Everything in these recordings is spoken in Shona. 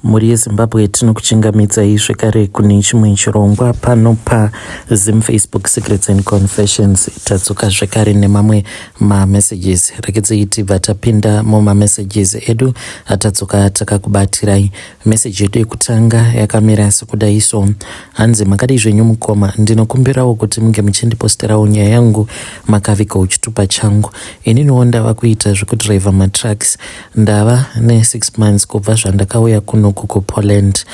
Mhuri yeZimbabwe, tinokuchingamidzai zvekare kune chimwe chirongwa pano paZim Facebook Secrets and Confessions. Tadzoka zvekare nemamwe mamessages. Regedzei tibva tapinda mumamessages edu atadzoka takakubatirai. Message yedu yekutanga yakamira sekudai so. Hanzi, makadii zvenyu mukoma, ndinokumbirawo kuti munge muchindiposterawo nyaya yangu makavigawo chitupa changu. Ininiwo ndava kuita zvekudriver matrucks. Ndava ne6 months kubva zvandakauya kunoku kuPoland,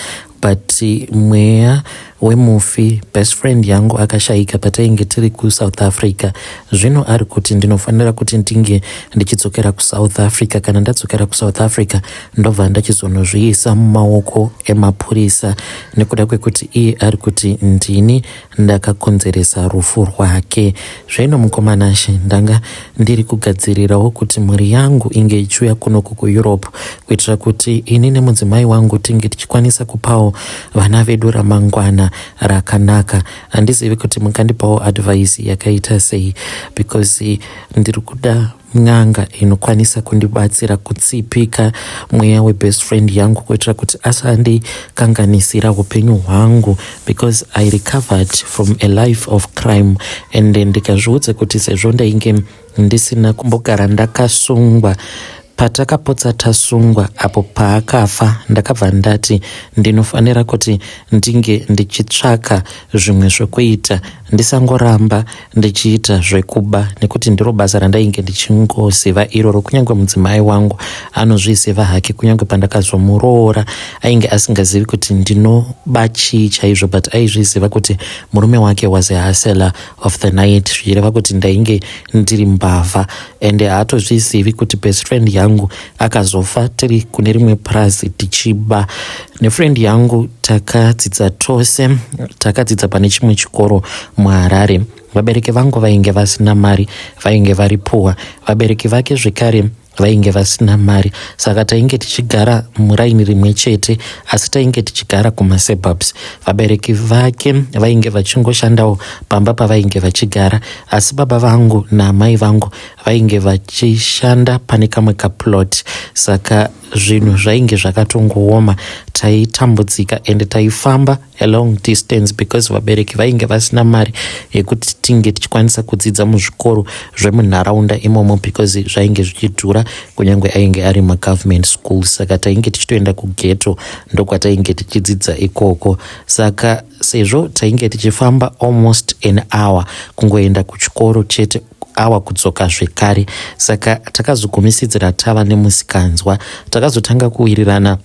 but mweya wemufi, best friend yangu akashayika patainge tiri kuSouth Africa, zvino ari kuti ndinofanira kuti ndinge ndichidzokera kuSouth Africa. Kana ndadzokera kuSouth Africa, ndobva ndachizonozviisa mumaoko emapurisa nekuda kwekuti iye ari kuti ndini ndakakonzeresa rufu rwake. Zvino mukomanashe, ndanga ndiri kugadzirirawo kuti mhuri yangu inge ichiuya kunoku kuEurope kuitira kuti ini nemudzimai wangu tinge tichikwanisa kupawo vana vedu ramangwana rakanaka. Handizivi kuti mungandipawo advice yakaita sei, because ndiri kuda n'anga inokwanisa kundibatsira kutsipika mweya webest friend yangu kuitira kuti asandikanganisira upenyu hwangu, because I recovered from a life of crime and ndikazviudza kuti sezvo ndainge ndisina kumbogara ndakasungwa, patakapotsa tasungwa apo paakafa, ndakabva ndati ndinofanira kuti ndinge ndichitsvaka zvimwe zvokuita, ndisangoramba ndichiita zvekuba, nekuti ndiro basa randainge ndichingoziva iroro. Kunyange mudzimai wangu anozviziva hake, kunyange pandakazomuroora ainge asingazivi kuti ndinoba chii chaizvo, but aizviziva kuti murume wake was a hustler of the night, zvichireva kuti ndainge ndiri mbavha. Ende haatozvizivi kuti best friend yangu akazofa tiri kune rimwe purazi tichiba. Nefriend yangu takadzidza tose, takadzidza pane chimwe chikoro muHarare. Vabereki vangu vainge vasina mari, vainge vari poor. Vabereki vake zvekare vainge vasina mari, saka tainge tichigara muraini rimwe chete, asi tainge tichigara kumasuburbs. Vabereki vake vainge vachingoshandawo pamba pavainge vachigara, asi baba vangu naamai vangu vainge vachishanda pane kamwe kaplot. Saka zvinhu zvainge zvakatongooma, taitambudzika ende taifamba a long distance because vabereki vainge vasina mari yekuti tinge tichikwanisa kudzidza muzvikoro zvemunharaunda imomo, because zvainge zvichidhura, kunyange ainge ari magovernment school. Saka tainge tichitoenda kughetto, ndokwatainge tichidzidza ikoko. Saka sezvo tainge tichifamba almost an hour kungoenda kuchikoro chete, awa kudzoka zvekare, saka takazogumisidzira tava nemusikanzwa. Takazotanga kuwirirana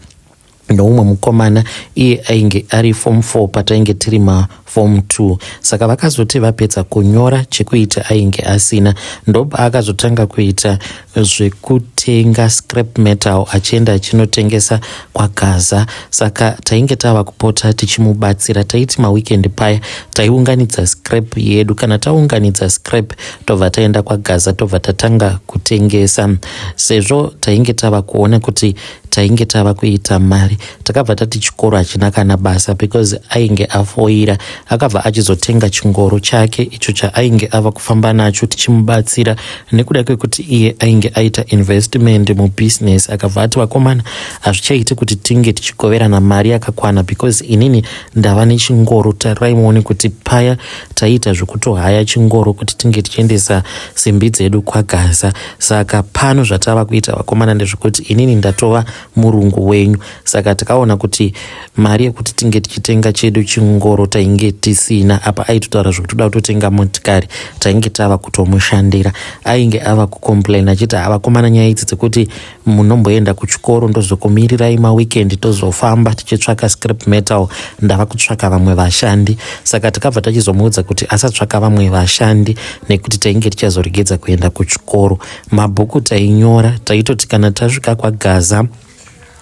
noumwe mukomana, iye ainge ari form 4 patainge tiri maform 2. Saka vakazoti vapedza kunyora, chekuita ainge asina, ndopa akazotanga kuita zvekutenga scrap metal achienda achinotengesa kwaGaza. Saka tainge tava kupota tichimubatsira. Taiti maweekend paya taiunganidza scrap yedu. Kana taunganidza scrap, tobva taenda kwaGaza, tobva tatanga kutengesa. Sezvo tainge tava kuona kuti tainge tava kuita mari, takabva tati chikoro hachina kana basa because ainge afoira. Akabva achizotenga chingoro chake icho chaainge ava kufamba nacho tichimubatsira, nekuda kwekuti iye ainge aita investment mubusiness. Akabva ati, "Vakomana, hazvichaiti kuti tinge tichigoverana mari yakakwana because inini ndava nechingoro. Tarirai muone kuti paya taiita zvekutohaya chingoro kuti tinge tichiendesa simbi dzedu kwaGaza. Saka pano zvatava kuita, vakomana, ndezvekuti inini ndatova murungu wenyu." Saka takaona kuti mari yekuti tinge tichitenga chedu chingoro tainge tisina. Apa aitotaura zvekuti toda kutotenga motikari. Tainge tava kutomushandira. Ainge ava kucomplain achiti, "Havakomana, nyaya idzi dzekuti munomboenda kuchikoro, ndozokumirirai maweekend, tozofamba tichitsvaka scrap metal, ndava kutsvaka vamwe vashandi." Saka takabva tachizomuudza kuti asatsvaka vamwe vashandi nekuti tainge tichazoregedza kuenda kuchikoro. Mabhuku tainyora. Taitoti kana tasvika kwaGaza,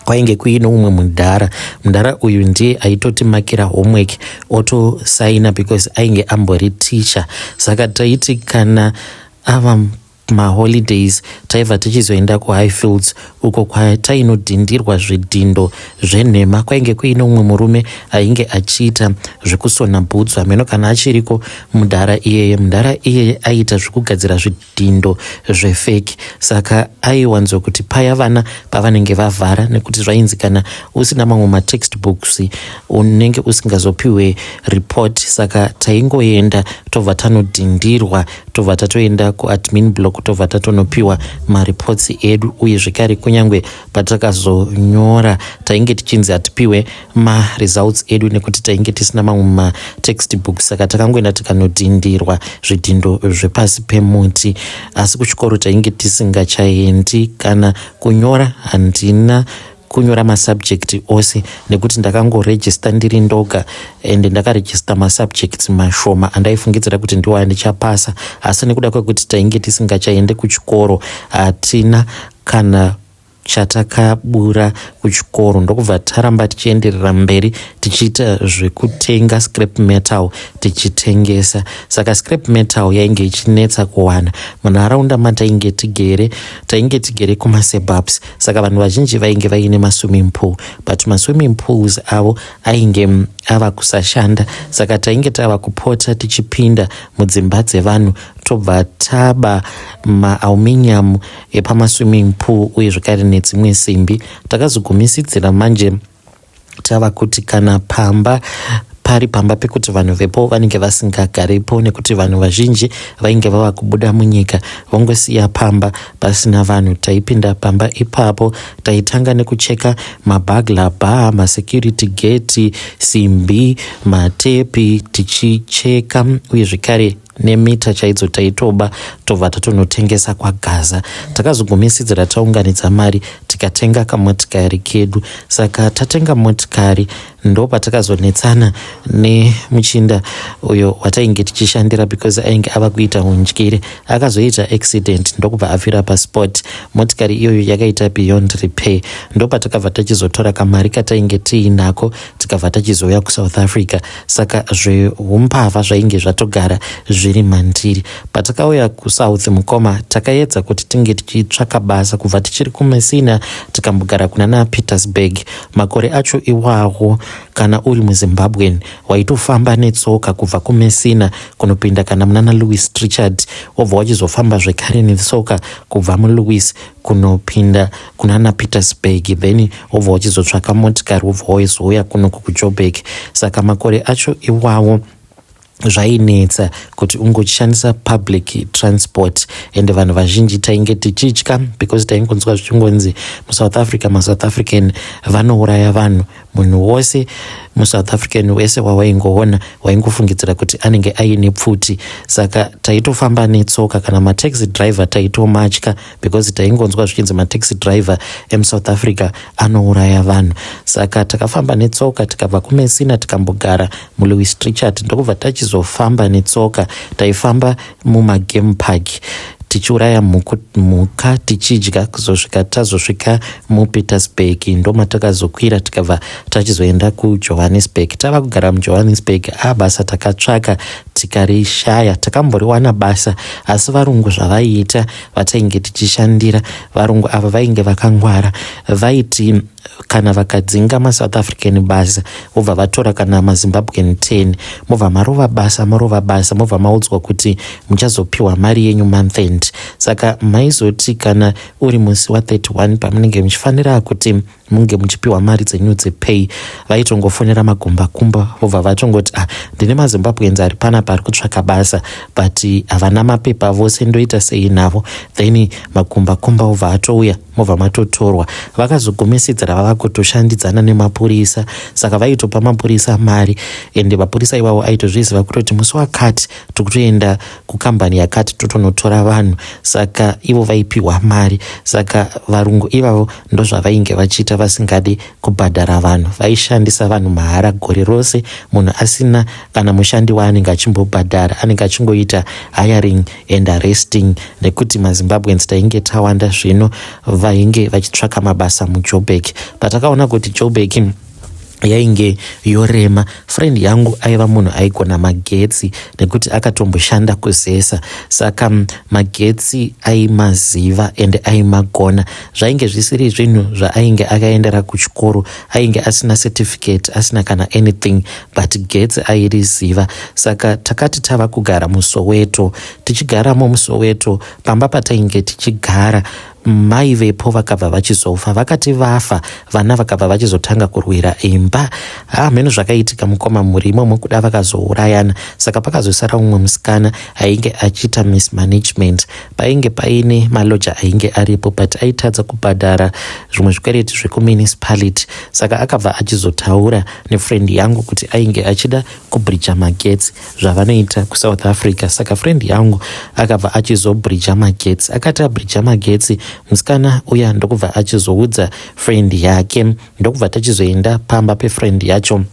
kwainge kuine umwe mudhara. Mudhara uyu ndiye aitotimakira homework, otosaina because ainge ambori teacher. Saka taiti kana ava Maholidays taibva tichizoenda kuHighfields uko kwatainodhindirwa zvidhindo zvenhema. Kwainge kuine umwe murume ainge achiita zvekusona bhutsu, hameno kana achiriko mudhara iyeye. Mudhara iyeye aiita zvekugadzira zvidhindo zvefeki, saka aiwanzokuti paya vana pavanenge vavhara, nekuti zvainzi kana usina mamwe matextbooks unenge usingazopiwe report. Saka taingoenda tobva tanodhindirwa, tobva tatoenda kuadmin block, tobva tatonopiwa mareports edu. Uye zvekare kunyange patakazonyora tainge tichinzi hatipiwe maresults edu nekuti tainge tisina mamwe matextbook. Saka takangoenda tikanodhindirwa zvidhindo zvepasi pemuti, asi kuchikoro tainge tisingachaendi. Kana kunyora handina kunyora masubject ose nekuti ndakangorejista ndiri ndoga and ndakarejista masubjects mashoma andaifungidzira kuti ndiwo andichapasa. Asi nekuda kwekuti tainge tisingachaende kuchikoro, hatina kana chatakabura kuchikoro, ndokubva taramba tichienderera mberi tichiita zvekutenga scrap metal tichitengesa. Saka scrap metal yainge ichinetsa kuwana munharaunda matainge tigere. Tainge tigere kumasuburbs, saka vanhu vazhinji vainge vaine maswimming pool, but maswimming pools avo ainge ava kusashanda. Saka tainge tava kupota tichipinda mudzimba dzevanhu, tobva taba maaluminium epamaswimming pool uye zvekare nedzimwe simbi. Takazogumisidzira manje tava kuti kana pamba pari pamba pekuti vanhu vepo vanenge vasingagaripo, nekuti vanhu vazhinji vainge vava kubuda munyika vongosiya pamba pasina vanhu, taipinda pamba ipapo. Taitanga nekucheka maburglar bar, masecurity gate, simbi, matepi tichicheka, uye zvekare nemita chaidzo taitoba, tobva tatonotengesa kwaGaza. Takazogumisidzira taunganidza mari tikatenga kamotikari kedu. Saka tatenga motikari ndo patakazonetsana nemuchinda uyo watainge tichishandira, because ainge ava kuita undyire. Akazoita accident ndokubva afira paspot. Motikari iyoyo yakaita beyond repair. Ndo patakabva tachizotora kamari katainge tiinako, tikabva tachizouya kuSouth Africa. Saka zveumbavha zvainge zvatogara zviri mandiri. Patakauya kuSouth, mukoma, takaedza kuti tinge tichitsvaka basa kubva tichiri kuMessina, tikambogara kuna naPetersburg. Makore acho iwawo, kana uri muZimbabwean waitofamba netsoka kubva kuMessina kunopinda kana munana Louis Trichardt, wobva wachizofamba zvekare netsoka kubva muLouis kunopinda kunana Petersburg, then wobva wachizotsvaka motikari, wobva waizouya kunoku kuJoburg. Saka makore acho iwawo zvainetsa kuti ungochishandisa public transport, ende vanhu vazhinji tainge tichitya because taingonzwa zvichingonzi muSouth Africa maSouth African vanouraya vanhu. Munhu wose muSouth African wese wawaingoona waingofungidzira kuti anenge aine pfuti. Saka taitofamba netsoka. Kana mataxi driver taitomatya because taingonzwa zvichinzi mataxi driver emuSouth Africa anouraya vanhu. Saka takafamba netsoka tikabva kuMessina, tikambogara muLouis Trichardt, ndokubva tachizofamba netsoka. Taifamba mumagame park tichiuraya mhuka tichidya, kuzosvika tazosvika muPetersburg. Ndomatakazokwira tikabva tachizoenda kuJohannesburg. Tava kugara muJohannesburg, basa takatsvaka tikarishaya. Takamboriwana basa, asi varungu zvavaiita vatainge tichishandira, varungu ava vainge vakangwara. Vaiti kana vakadzinga maSouth African basa, vobva vatora kana maZimbabwean 10, mobva marova basa, marova basa, mobva maudzwa kuti muchazopiwa mari yenyu month end. Saka maizoti kana uri musi wa31 pamunenge muchifanira kuti munge muchipiwa mari dzenyu dzepay, vaitongofonera magumbakumba, vobva vatongoti, "Ah, ndine maZimbabweans ari panapa ari kutsvaka basa, but havana mapepa vose, ndoita sei navo?" Then magumbakumba obva atouya, mobva matotorwa. Vakazogumisidzira vava kutoshandidzana nemapurisa. Saka vaitopa mapurisa mari, ende mapurisa iwawo aitozviziva kutoti musi wakati tikutoenda kukambani yakati totonotora vanhu. Saka ivo vaipiwa mari. Saka varungu ivavo ndozvavainge vachiita, vasingadi kubhadhara vanhu. Vaishandisa vanhu mahara gore rose, munhu asina kana mushandi waanenge achimbobhadhara, anenge achingoita hiring and arresting. Nekuti maZimbabweans tainge tawanda zvino vainge vachitsvaka mabasa muJoburg, patakaona kuti Joburg Yainge yorema. Friend yangu aiva munhu aigona magetsi nekuti akatomboshanda kuZESA, saka magetsi aimaziva ende aimagona. Zvainge zvisiri zvinhu zvaainge akaendera kuchikoro, ainge asina certificate, asina kana anything, but getsi airiziva. Saka takati tava kugara muSoweto, tichigaramo muSoweto, pamba patainge tichigara, mai vepo vakabva vachizofa. Vakati vafa, vana vakabva vachizotanga kurwira imba. Hameno zvakaitika, mukoma, mhuri imomo kuda vakazourayana. Saka pakazosara mumwe musikana ainge achiita mismanagement. Painge paine maloja ainge aripo, but aitadza kubhadhara zvimwe zvikwereti zvekumunicipality. Saka akabva achizotaura nefriend yangu kuti ainge achida kubridja magetsi, zvavanoita kuSouth Africa. Saka friend yangu akabva achizobridja magetsi. Akati abridja magetsi, musikana uya ndokubva achizoudza friend yake, ndokubva tachizoenda pamba pefriend yacho.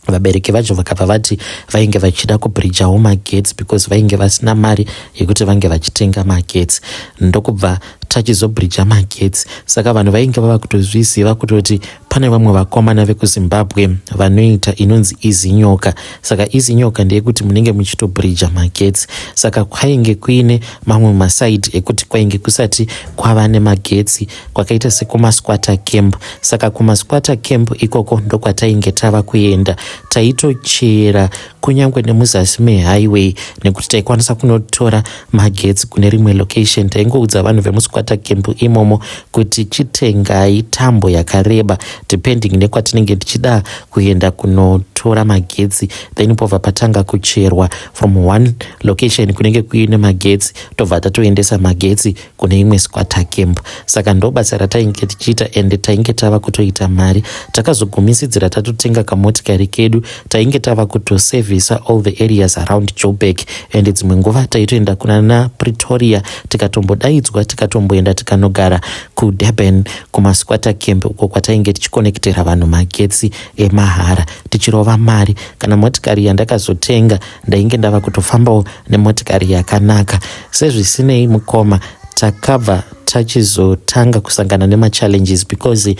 Vabereki vacho vakabva vati vainge vachida kubridjawo magetsi because vainge vasina mari yekuti vange vachitenga magetsi. Ndokubva tachizobridja magetsi. Saka vanhu vainge vava kutozviziva kutoti pane vamwe vakomana vekuZimbabwe vanoita inonzi izinyoka. Saka izinyoka ndeyekuti munenge muchitobridja magetsi. Saka kwainge kuine mamwe masaidi ekuti kwainge kusati kwava nemagetsi, kwakaita sekumasquatter camp. Saka kumasquatter camp ikoko ndokwatainge tava kuenda. Taitochera kunyange nemuzasi mehighway nekuti taikwanisa kunotora magetsi kune rimwe location. Taingoudza vanhu vemusquatter camp imomo kuti chitengai tambo yakareba depending nekwatinenge tichida kuenda kunotora magetsi, then pobva patanga kucherwa from one location kunenge kuine magetsi, tobva tatoendesa magetsi kune imwe squatter camp. Saka ndo basa ratainge tichiita, ende tainge tava kutoita mari. Takazogumisidzira tatotenga kamotikari kedu. Tainge tava kutosevhisa all the areas around Joburg, and dzimwe nguva taitoenda kunana Pretoria. Tikatombodaidzwa, tikatomboenda, tikanogara kuDurban kumasquatter camp uko kwatainge tichikonekitera vanhu magetsi emahara, tichirova mari. Kana motikari yandakazotenga, ndainge ndava kutofambawo nemotikari yakanaka. Sezvisinei, mukoma, takabva tachizotanga kusangana nemachallenges because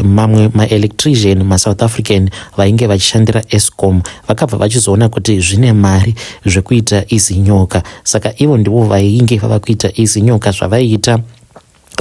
mamwe maelectrician maSouth African vainge vachishandira Eskom vakabva vachizoona kuti zvine mari zvekuita izinyoka. Saka ivo ndivo vainge vava kuita izinyoka. Zvavaiita,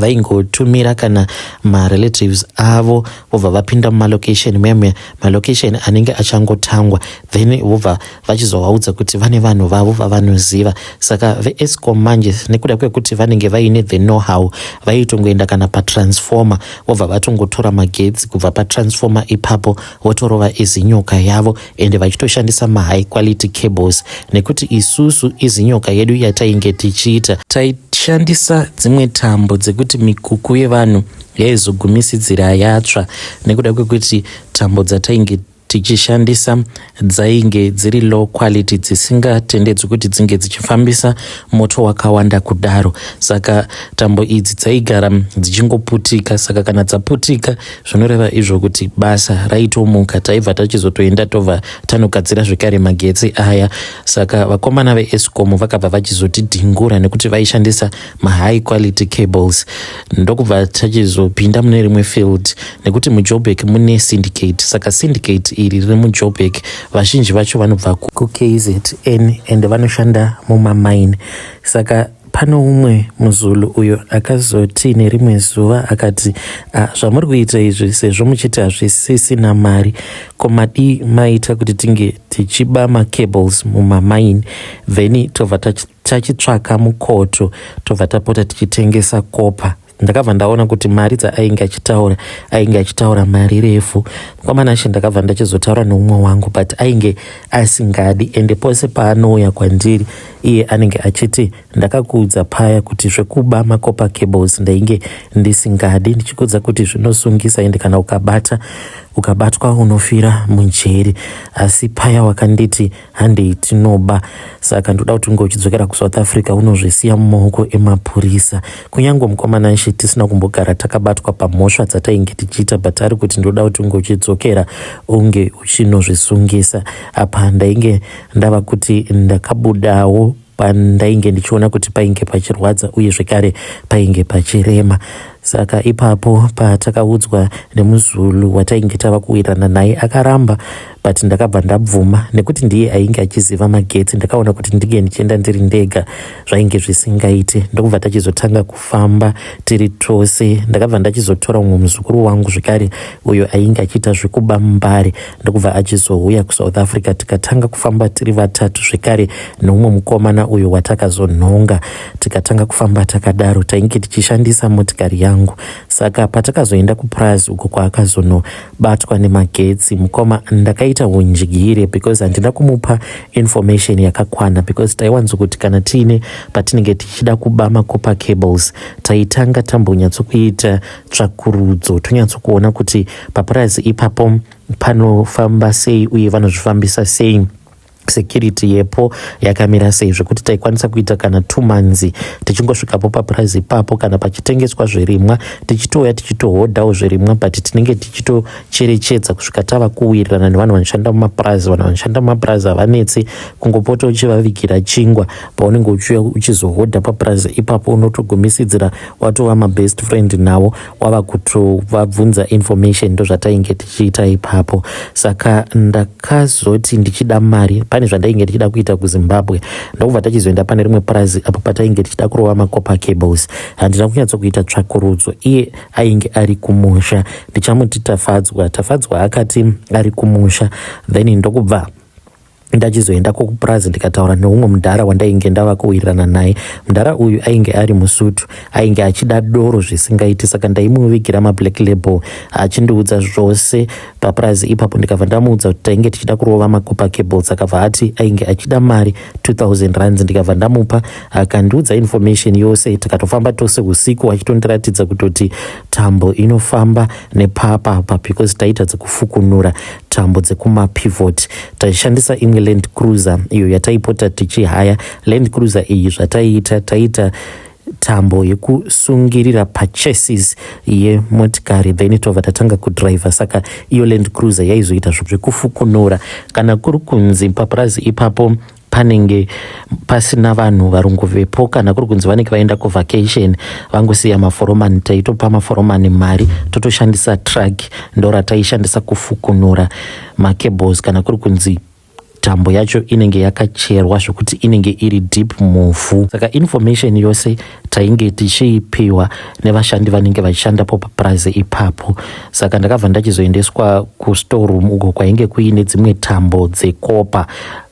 vaingotumira kana marelatives avo, vobva vapinda mumalocation meme, malocation anenge achangotangwa, then vobva vachizovaudza kuti vane vanhu vavo vavanoziva. Saka veEskom manje, nekuda kwekuti vanenge vaine the know how, vaitongoenda kana patransformer, vobva vatongotora magetsi kubva patransformer ipapo, votorova izinyoka yavo, ende vachitoshandisa mahigh quality cables, nekuti isusu izinyoka yedu yatainge tichiita, taishandisa dzimwe tambo dzekuti mikuku yevanhu yaizogumisidzira yatsva, nekuda kwekuti tambo dzatainge tichishandisa dzainge dziri low quality, dzisingatendedzwi kuti dzinge dzichifambisa moto wakawanda kudaro. Saka tambo idzi dzaigara dzichingoputika. Saka kana dzaputika, zvinoreva izvo kuti basa raitomuka. Taibva tachizotoenda, tobva tanogadzira zvekare magetsi aya. Saka vakomana veEskom vakabva vachizotidhingura nekuti vaishandisa mahigh quality cables. Ndokubva tachizopinda mune rimwe field, nekuti muJoburg mune syndicate. Saka syndicate iri riri muJoburg, vazhinji vacho vanobva kuKZN and vanoshanda mumamine. Saka pane umwe muzulu uyo akazoti nerimwe zuva akati, "Zvamuri kuita izvi, sezvo muchiti hazvisisina mari, ko madii maita kuti tinge tichiba macables mumamine, then tobva tachitsvaka mukoto, tobva tapota tichitengesa copper?" Ndakabva ndaona kuti mari dzaainge achitaura, ainge achitaura mari refu. Kwamanashe ndakabva ndachizotaura neumwe wangu, but ainge asingadi, ende pose paanouya kwandiri iye anenge achiti, "Ndakakuudza paya kuti zvekuba macopper cables ndainge ndisingadi, ndichikuudza kuti zvinosungisa, ende kana ukabata ukabatwa unofira mujeri. Asi paya wakanditi handei tinoba. Saka ndoda kuti unge uchidzokera kuSouth Africa, unozvisiya mumaoko emapurisa." Kunyange, mukomana She, tisina kumbogara takabatwa pamhosva dzatainge tichiita, but ari kuti, "Ndoda kuti unge uchidzokera, unge uchinozvisungisa." Apa ndainge ndava kuti ndakabudawo pandainge ndichiona kuti painge pachirwadza uye zvekare painge pachirema. Saka ipapo patakaudzwa nemuzulu watainge tava kuwirirana naye akaramba but ndakabva ndabvuma nekuti ndiye ainge achiziva magetsi. Ndakaona kuti ndinge ndichienda ndiri ndega zvainge zvisingaite, ndokubva tachizotanga kufamba tiri tose. Ndakabva ndachizotora umwe muzukuru wangu zvekare uyo ainge achiita zvekuba mbare, ndokubva achizouya kuSouth Africa, tikatanga kufamba tiri vatatu zvekare neumwe mukomana uyo watakazonhonga. Tikatanga kufamba takadaro, tainge tichishandisa motikari yangu. Saka patakazoenda kupurazi uko kwaakazonobatwa nemagetsi mukoma, ndakaita undyire because handina kumupa information yakakwana, because taiwanzokuti kana tiine patinenge tichida kuba macopper cables, taitanga tambonyatsokuita tsvakurudzo, tonyatsokuona kuti papurazi ipapo panofamba sei uye vanozvifambisa sei, security yepo yakamira sei, zvekuti taikwanisa kuita kana 2 months tichingosvikapo papurazi ipapo. Kana pachitengeswa zvirimwa, tichitouya tichitohodhawo zvirimwa, but tinenge tichitocherechedza kusvika tava kuwirirana nevanhu vanoshanda mumapurazi. Vanhu vanoshanda mumapurazi havanetsi, kungopota uchivavigira chingwa paunenge uchiuya uchizohodha papurazi ipapo, unotogumisidzira watova mabest friend navo, wava kutovabvunza information. Ndo zvatainge tichiita ipapo. Saka ndakazoti ndichida mari pane zvandainge ndichida kuita kuZimbabwe, ndokubva tachizoenda pane rimwe purazi apo patainge tichida kurova macopper cables. Handina kunyatsokuita tsvakurudzo. Iye ainge ari kumusha, ndichamuti Tafadzwa. Tafadzwa akati ari kumusha, then ndokubva ndachizoenda kokupurazi, ndikataura neumwe mudhara wandainge ndava kuwirirana naye. Mudhara uyu ainge ari musutu, ainge achida doro zvisingaiti, saka ndaimuvigira mablack label achindiudza zvose papurazi ipapo. Ndikabva ndamuudza kuti tainge tichida kurova macopper cables. Akabva ati ainge achida mari 2000 rands, ndikabva ndamupa. Akandiudza information yose, tikatofamba tose usiku, achitondiratidza kutoti tambo inofamba nepapapa, because taita dzekufukunura tambo dzekumapivot. Taishandisa imwe Land Cruiser iyo yataipota tichihaya. Land Cruiser iyi, zvataiita, taita tambo yekusungirira pachassis yemotikari, then tobva tatanga kudhiraivha. Saka iyo Land Cruiser yaizoita zvekufukunura. Kana kuri kunzi papurazi ipapo panenge pasina vanhu, varungu vepo, kana kuri kunzi vanenge vaenda kuvacation, vangosiya maforomani, taitopa maforomani mari, totoshandisa truck, ndo rataishandisa kufukunura macables. Kana kuri kunzi tambo yacho inenge yakacherwa zvokuti inenge iri deep muvhu, saka information yose tainge tichiipiwa nevashandi vanenge vachishandapo papurazi ipapo. Saka ndakabva ndachizoendeswa kustoreroom uko kwainge kuine dzimwe tambo dzecopper.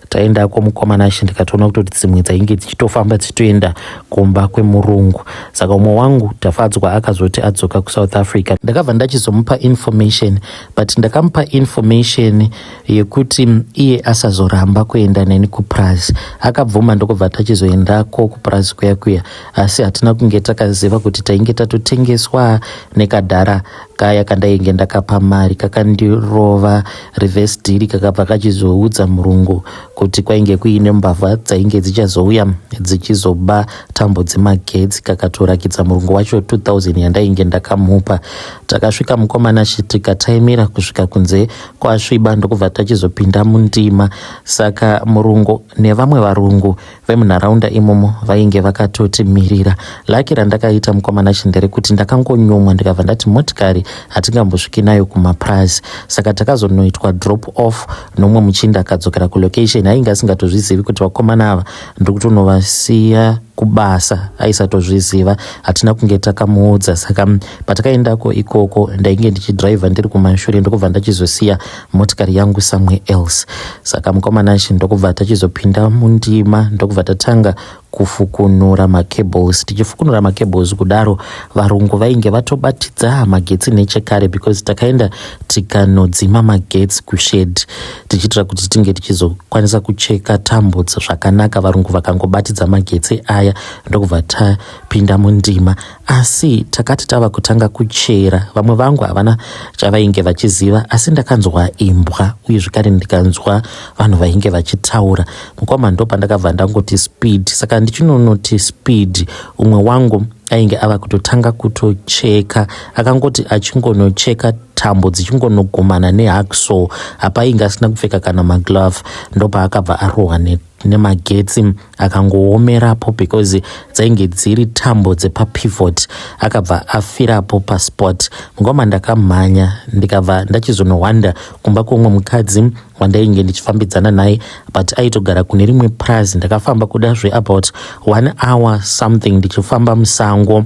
Taendako mukomana, ndikatoona kutoti dzimwe dzainge dzichitofamba dzichitoenda kumba kwemurungu. Saka umwe wangu Tafadzwa akazoti adzoka kuSouth Africa, ndakabva ndachizomupa information, but ndakamupa information yekuti iye asazoramba kuenda neni kupurazi. Akabvuma, ndokubva tachizoendako kupurazi kuya kuya, asi hatina kunge takaziva kuti tainge tatotengeswa nekadhara kaya kandainge ndakapa mari. Kakandirova reverse deal, kakabva kachizoudza murungu kuti kwainge kuine mbavha dzainge dzichazouya dzichizoba tambo dzemagetsi. Kakatorakidza murungu wacho 2000 yandainge ndakamupa. Takasvika mukomana, tikataimira kusvika kunze kwasviba, ndokubva tachizopinda mundima. Saka murungu nevamwe varungu vemunharaunda imomo vainge vakatotimirira. Lucky randakaita mukomana nderekuti ndakangonyumwa, ndikabva ndati motikari hatingambosviki nayo kumapurazi. Saka takazonoitwa drop off nomumwe muchinda akadzokera kulocation. Ainge asingatozvizivi kuti vakomana ava ndiri kutonovasiya kubasa, aisatozviziva, hatina kunge takamuudza. Saka patakaendako ikoko, ndainge ndichidhiraivha ndiri kumashure, ndokubva ndachizosiya motikari yangu somewhere else. Saka mukomana, ndokubva tachizopinda mundima, ndokubva tatanga kufukunura macables. Tichifukunura macables kudaro, varungu vainge vatobatidza magetsi nechekare, because takaenda tikanodzima magetsi kushed, tichiitira kuti tinge tichizokwanisa kucheka tambo zvakanaka. Varungu vakangobatidza magetsi aya, ndokubva tapinda mundima. Asi takati tava kutanga kuchera, vamwe vangu havana chavainge vachiziva, asi ndakanzwa imbwa uye zvekare ndikanzwa vanhu vainge vachitaura. Mukoma, ndo pandakabva ndangoti speed. Saka ndichinonoti speed, umwe wangu Ainge ava kutotanga kutocheka, akangoti achingonocheka tambo dzichingonogumana nehacksaw, apa ainge asina kupfeka kana maglove, ndopaakabva arohwa nemagetsi, akangoomerapo because dzainge dziri tambo dzepapivot. Akabva afirapo paspot. Ngoma ndakamhanya, ndikabva ndachizonohwanda kumba kwomwe mukadzi wandainge ndichifambidzana naye, but aitogara kune rimwe prazi. Ndakafamba kuda zveabout one hour something ndichifamba musango,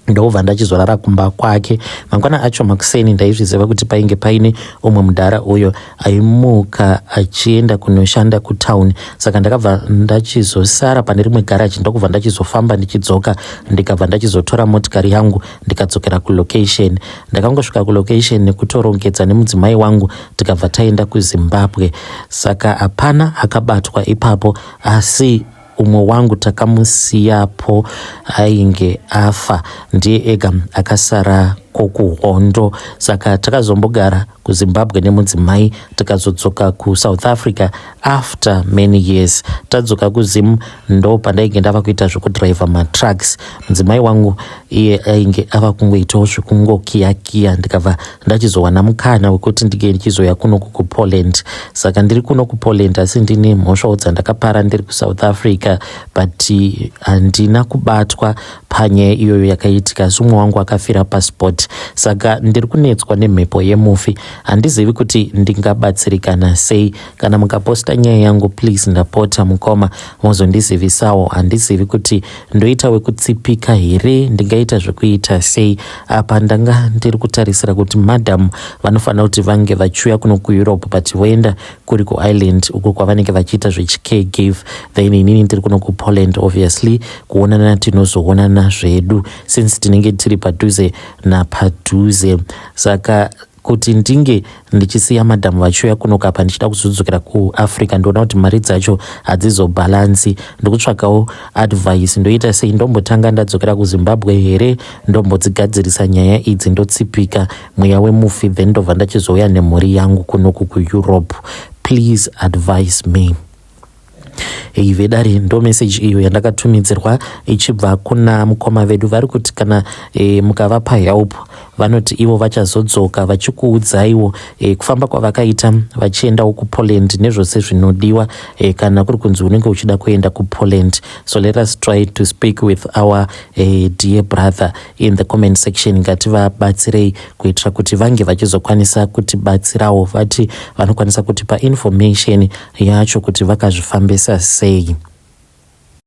ndobva ndachizorara kumba kwake. Mangwana acho makuseni, ndaizviziva kuti painge paine umwe mudhara uyo aimuka achienda kunoshanda kutauni, saka ndakabva ndachizosara pane rimwe garaji, ndokubva ndachizofamba ndichidzoka, ndikabva ndachizotora motikari yangu, ndikadzokera kulocation. Ndakangosvika kulocation nekutorongedza nemudzimai wangu, tikabva taenda kuZimbabwe. Saka hapana akabatwa ipapo, asi umwe wangu takamusiyapo, ainge afa, ndiye ega akasara kokuhondo. Saka takazombogara kuZimbabwe nemudzimai, tikazodzoka kuSouth Africa after many years. Tadzoka kuZim, ndo pandainge ndava kuita zvekudhiraivha matrucks. Mudzimai wangu iye ainge ava kungoitawo zvekungokiyakiya. Ndikabva ndachizowana mukana wekuti ndinge ndichizoya kunoku kuPoland. Saka ndiri kuno kuPoland, asi ndine mhosvawo dzandakapara ndiri kuSouth Africa, but handina kubatwa panyaya iyoyo yakaitika, asi umwe wangu akafira paspot. Saka ndiri kunetswa nemhepo yemufi, handizivi kuti ndingabatsirikana sei. Kana mukaposta nyaya yangu, please, ndapota mukoma, mozondizivisawo. Handizivi kuti ndoita wekutsipika here, ndingaita zvekuita sei. Apa ndanga ndiri kutarisira kuti madam vanofanira kuti vange vachiuya kuno kuEurope, but voenda kuri kuIreland uko kwavanenge vachiita zvechicaregive, then inini ndiri kuno kuPoland. Obviously kuonana tinozoonana zvedu since tinenge tiri padhuze napadhuze. Saka kuti ndinge ndichisiya madhamu vachiuya kunoku, apa ndichida kuzodzokera kuAfrica, ndoona kuti mari dzacho hadzizobhalansi. Ndikutsvakawo advice, ndoita sei? Ndombotanga ndadzokera kuZimbabwe here, ndombodzigadzirisa nyaya idzi, ndotsipika mweya wemufi, then ndobva ndachizouya nemhuri yangu kunoku kuEurope? Please advise me. Hei vedare, ndo meseji iyo yandakatumidzirwa ichibva kuna mukoma vedu. Vari kuti kana mukavapa help, vanoti ivo vachazodzoka vachikuudzaiwo kufamba kwavakaita vachiendawo kuPoland nezvose zvinodiwa kana kuri kunzi unenge uchida kuenda kuPoland. So let us try to speak with our dear brother in the comment section. Ngativabatsirei kuitira kuti vange vachizokwanisa kutibatsirawo, vati vanokwanisa kutipa information yacho kuti vakazvifambisa sei.